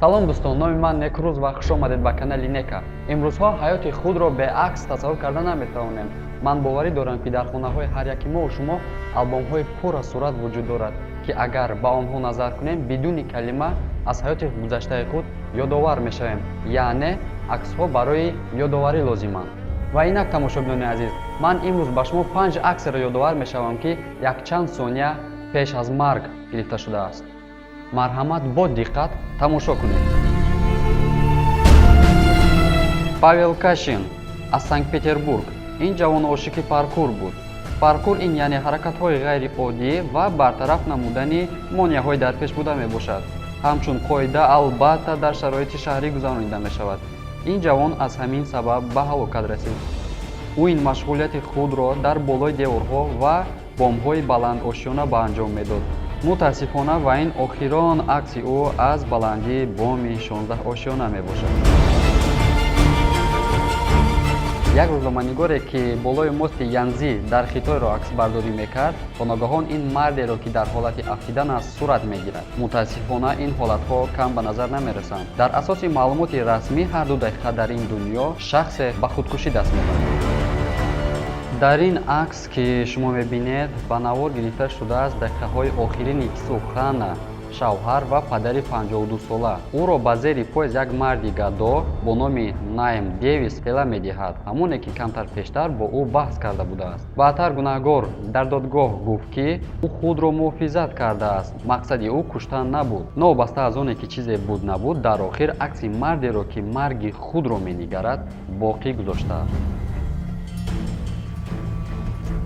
Салом дӯстон, номи ман Некрӯз ва хуш омадед ба канали Нека. Имрӯзҳо ҳаёти худро беакс тасаввур карда наметавонем. Ман боварӣ дорам, ки дар хонаҳои ҳар яки мову шумо албомҳои пур аз сурат вуҷуд дорад, ки агар ба онҳо назар кунем, бидуни калима аз ҳаёти гузаштаи худ ёдовар мешавем. Яъне аксҳо барои ёдоварӣ лозиманд. Ва инак, тамошобинони азиз, ман имрӯз ба шумо панҷ аксеро ёдовар мешавам, ки якчанд сония пеш аз марг гирифта шудааст. Марҳамат, бо диққат тамошо кунед. Павел Кашин аз Санкт-Петербург. Ин ҷавон ошиқи паркур буд. Паркур ин яъне ҳаракатҳои ғайриоддӣ ва бартараф намудани монеаҳои дар пеш буда мебошад. Ҳамчун қоида, албатта, дар шароити шаҳрӣ гузаронида мешавад. Ин ҷавон аз ҳамин сабаб ба ҳалокат расид. Ӯ ин машғулияти худро дар болои деворҳо ва бомҳои баландошёна ба анҷом медод. Мутаассифона, ва ин охирон акси ӯ аз баландии боми 16 ошёна мебошад. Як рӯзноманигоре, ки болои мости Янзи дар Хитойро аксбардорӣ мекард, то ногаҳон ин мардеро, ки дар ҳолати афтидан аст, сурат мегирад. Мутаассифона, ин ҳолатҳо кам ба назар намерасанд. Дар асоси маълумоти расмӣ, ҳар 2 дақиқа дар ин дунё шахсе ба худкушӣ даст мезанад. Дар ин акс, ки шумо мебинед, ба навор гирифта шудааст дақиқаҳои охирини Кисухана, шавҳар ва падари 52-сола. Ӯро ба зери поезд як марди гадо бо номи Найм Девис тела медиҳад, ҳамоне ки камтар пештар бо ӯ баҳс карда будааст. Баъдтар гунаҳгор дар додгоҳ гуфт, ки ӯ худро муҳофизат кардааст, мақсади ӯ куштан набуд. Новобаста аз оне ки чизе буд набуд, дар охир акси мардеро, ки марги худро менигарад, боқӣ гузоштааст.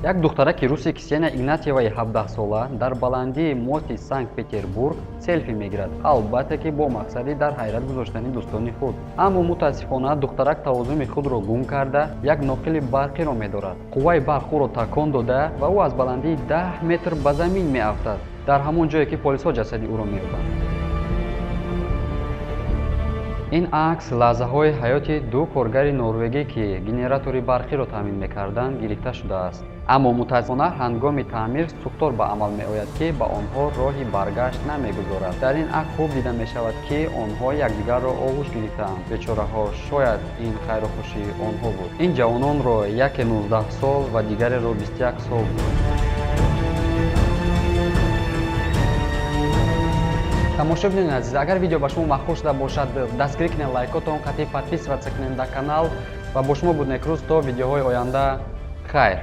Як духтараки руси, Ксения Игнатьеваи 17-сола, дар баландии мости Санкт-Петербург селфи мегирад, албатта ки бо мақсади дар ҳайрат гузоштани дӯстони худ. Аммо мутаассифона, духтарак тавозуни худро гум карда, як ноқили барқиро медорад. Қувваи барқ ӯро такон дода ва ӯ аз баландии 10 метр ба замин меафтад, дар ҳамон ҷое ки полисҳо ҷасади ӯро меёбанд. Ин акс лаҳзаҳои ҳаёти ду коргари норвегӣ, ки генератори барқиро таъмин мекарданд, гирифта шудааст. Аммо мутаассифона, ҳангоми таъмир сӯхтор ба амал меояд, ки ба онҳо роҳи баргашт намегузорад. Дар ин акс хуб дида мешавад, ки онҳо якдигарро оғӯш гирифтаанд. Бечораҳо, шояд ин хайру хушии онҳо буд. Ин ҷавононро яке 19 сол ва дигареро 21 сол буд. Тамошобинони азиз, агар видео ба шумо маъқул шуда бошад, дастгирӣ кунед лайкотон қатъи, подписываться кунед дар канал. Ва бо шумо буд Некрӯз. То видеоҳои оянда хайр.